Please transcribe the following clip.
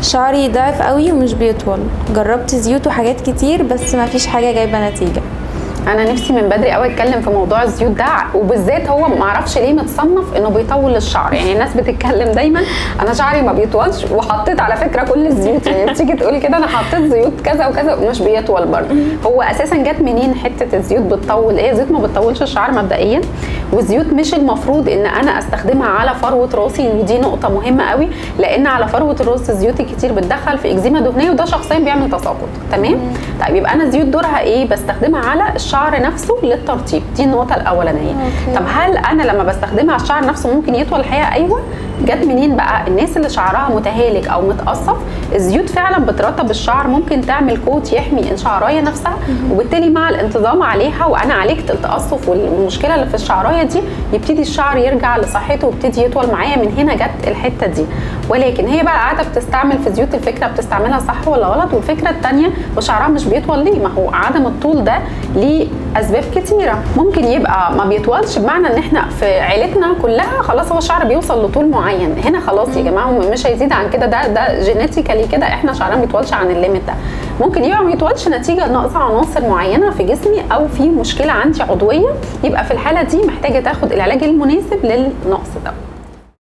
شعري ضعف قوي ومش بيطول، جربت زيوت وحاجات كتير بس ما فيش حاجة جايبة نتيجة. انا نفسي من بدري قوي اتكلم في موضوع الزيوت ده، وبالذات هو ما اعرفش ليه متصنف انه بيطول الشعر. يعني الناس بتتكلم دايما انا شعري ما بيطولش، وحطيت على فكرة كل الزيوت، يعني بتيجي تقولي كده انا حطيت زيوت كذا وكذا ومش بيطول برضه. هو اساسا جت منين حتة الزيوت بتطول؟ ايه الزيوت ما بتطولش الشعر مبدئيا، والزيوت مش المفروض ان انا استخدمها على فروه راسي، ودي نقطة مهمة قوي، لان على فروه الراس الزيوت الكتير بتدخل في اكزيما دهنية، وده شخصيا بيعمل تساقط. تمام؟ طيب يبقى انا الزيوت دورها ايه؟ بستخدمها على الشعر نفسه للترطيب، دي النقطة الاولانية. طب هل انا لما بستخدمها على الشعر نفسه ممكن يطول؟ الحقيقة ايوه. جت منين بقى؟ الناس اللي شعرها متهالك او متقصف، الزيوت فعلا بترطب الشعر، ممكن تعمل coat يحمي الشعرايه نفسها، وبالتالي مع الانتظام عليها وانا عالجت التقصف والمشكلة اللي في الشعرايه دي، يبتدي الشعر يرجع لصحته ويبتدي يطول معايا. من هنا جت الحتة دي. ولكن هي بقى قاعدة بتستعمل في زيوت، الفكرة بتستعملها صح ولا غلط؟ والفكرة الثانية وشعرها مش بيطول ليه؟ ما هو عدم الطول ده ليه اسباب كتيرة. ممكن يبقى ما بيطولش بمعنى ان احنا في عيلتنا كلها خلاص هو الشعر بيوصل لطول معين، هنا خلاص يا جماعة مش هيزيد عن كده، ده genetically كده احنا شعرنا ما بيطولش عن ال limit ده. ممكن يبقى ما بيطولش نتيجة نقص عناصر معينة في جسمي او في مشكلة عندي عضوية، يبقى في الحالة دي محتاجه تاخد العلاج المناسب للنقص ده.